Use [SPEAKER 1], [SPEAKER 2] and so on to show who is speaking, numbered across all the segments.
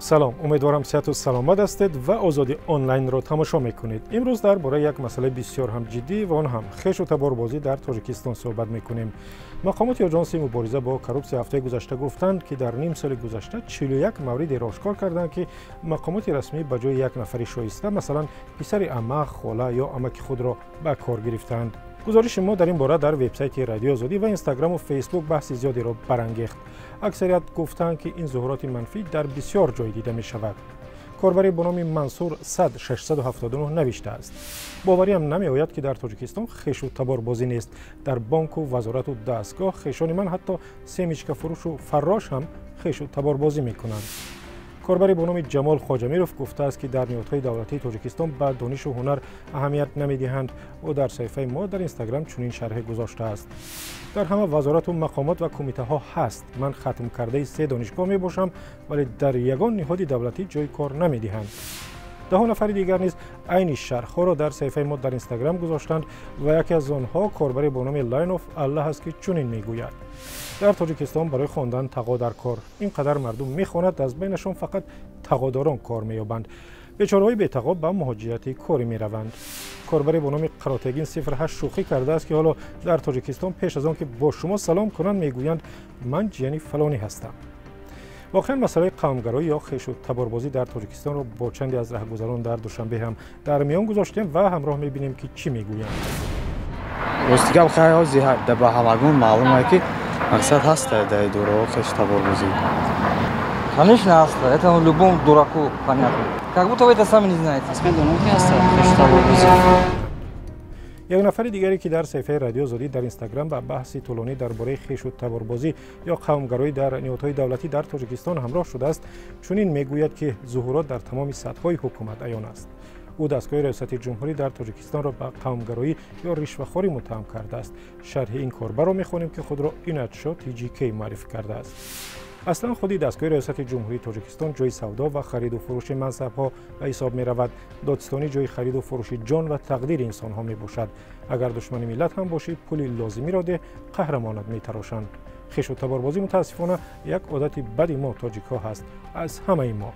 [SPEAKER 1] Салом, умедворам сиҳату саломат ҳастед ва Озодӣ онлайнро тамошо мекунед. Имрӯз дар бораи як масъалаи бисёр ҳам ҷиддӣ ва он ҳам хешу таборбозӣ дар Тоҷикистон суҳбат мекунем. Мақомоти Оҷонси мубориза бо коррупсия ҳафтаи гузашта гуфтанд, ки дар ним соли гузашта 41 мавриди ошкор карданд, ки мақомоти расмӣ ба ҷои як нафари шоиста, масалан, писари амма, хола ё амаки худро ба кор гирифтаанд. Гузориши мо дар ин бора дар вебсайти Радиои Озодӣ ва Инстаграму Фейсбук баҳси зиёдеро барангехт. Аксарият гуфтанд, ки ин зуҳуроти манфӣ дар бисёр ҷой дида мешавад. Корбаре бо номи Мансур 679 навиштааст: бовариам намеояд, ки дар Тоҷикистон хешу таборбозӣ нест. Дар бонку вазорату дастгоҳ хешони ман, ҳатто семечкафурӯшу фаррош ҳам хешу таборбозӣ мекунанд. Корбаре бо номи Ҷамол Хоҷамиров гуфтааст, ки дар ниҳодҳои давлатии Тоҷикистон ба донишу ҳунар аҳамият намедиҳанд. Ӯ дар саҳифаи мо дар Инстаграм чунин шарҳе гузоштааст: дар ҳама вазорату мақомот ва кумитаҳо ҳаст. Ман хатмкардаи се донишгоҳ мебошам, вале дар ягон ниҳоди давлатӣ ҷои кор намедиҳанд. Даҳо нафари дигар низ айни шарҳҳоро дар саҳифаи мо дар Инстаграм гузоштанд ва яке аз онҳо корбаре бо номи Line of Аллаҳ аст, ки чунин мегӯяд: дар Тоҷикистон барои хондан тағо дар кор. Ин қадар мардум мехонад, аз байнашон фақат тағодорон кор меёбанд. Бечораҳои бетағо ба муҳоҷирати корӣ мераванд. Корбаре бо номи Қаротегин 08 шӯхӣ кардааст, ки ҳоло дар Тоҷикистон пеш аз он ки бо шумо салом кунанд, мегӯянд: ман ҷияни фалонӣ ҳастам. Воқеан, масъалаи қавмгароӣ ё хешу таборбозӣ дар Тоҷикистонро бо чанде аз раҳгузарон дар Душанбе ҳам дар миён гузоштем ва ҳамроҳ мебинем, ки чӣ мегӯянд.
[SPEAKER 2] Рости гап, хай, ҳози ба ҳамагон маълум ки мақсад ҳаста дар идораҳо хешу таборбозӣ.
[SPEAKER 3] Конечно, ҳаста. Это любому дураку понятно. Как будто вы это сами не знаете.
[SPEAKER 4] Медонам, ки ҳаста хешу таборбозӣ.
[SPEAKER 1] Як нафари дигаре, ки дар саҳифаи Радиои Озодӣ дар Инстаграм ба баҳси тӯлонӣ дар бораи хешу таборбозӣ ё қавмгароӣ дар ниҳодҳои давлатӣ дар Тоҷикистон ҳамроҳ шудааст, чунин мегӯяд, ки зуҳурот дар тамоми сатҳҳои ҳукумат аён аст. Ӯ дастгоҳи раёсати ҷумҳурӣ дар Тоҷикистонро ба қавмгароӣ ё ришвахорӣ муттаҳам кардааст. Шарҳи ин корбарро мехонем, ки худро Инатшо TJK муаррифӣ кардааст: аслан худи дастгоҳи раёсати ҷумҳурии Тоҷикистон ҷои савдо ва хариду фурӯши мансабҳо ба ҳисоб меравад. Додситонӣ ҷои хариду фурӯши ҷон ва тақдири инсонҳо мебошад. Агар душмани миллат ҳам бошӣ, пули лозимиро деҳ, қаҳрамонат метарошанд. Хешу таборбозӣ, мутаассифона, як одати бади мо тоҷикҳо ҳаст, аз ҳамаи мо.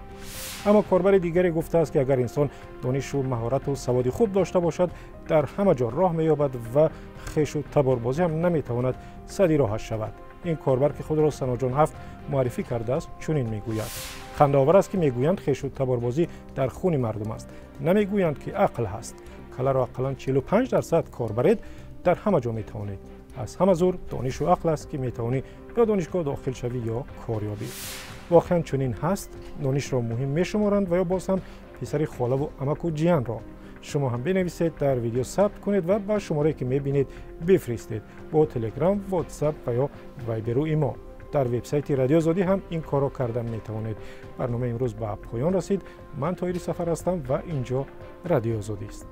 [SPEAKER 1] Аммо корбари дигаре гуфтааст, ки агар инсон донишу маҳорату саводи хуб дошта бошад, дар ҳама ҷо роҳ меёбад ва хешу таборбозӣ ҳам наметавонад сади роҳаш шавад. Ин корбар, ки худро Саноҷон ҳафт муаррифӣ кардааст, чунин мегӯяд: хандаовар аст, ки мегӯянд хешу таборбозӣ дар хуни мардум аст. Намегӯянд, ки ақл ҳаст. Каларо ақаллан 45% кор баред, дар ҳама ҷо метавонед. Аз ҳама зур донишу ақл аст, ки метавонӣ ё донишгоҳ дохил шавӣ, ё кор ёбӣ. Воқеан чунин ҳаст. Донишро муҳим мешуморанд ва ё боз ҳам писари холаву амаку ҷиянро. Шумо ҳам бинависед, дар видео сабт кунед ва ба шуморае, ки мебинед, бифиристед бо Телеграм, Ватсап ва ё Вайберу имо. Дар вебсайти Радиои Озодӣ ҳам ин корро кардан метавонед. Барномаи имрӯз ба поён расид. Ман Тоҳири Сафар ҳастам ва ин ҷо Радиои Озодист.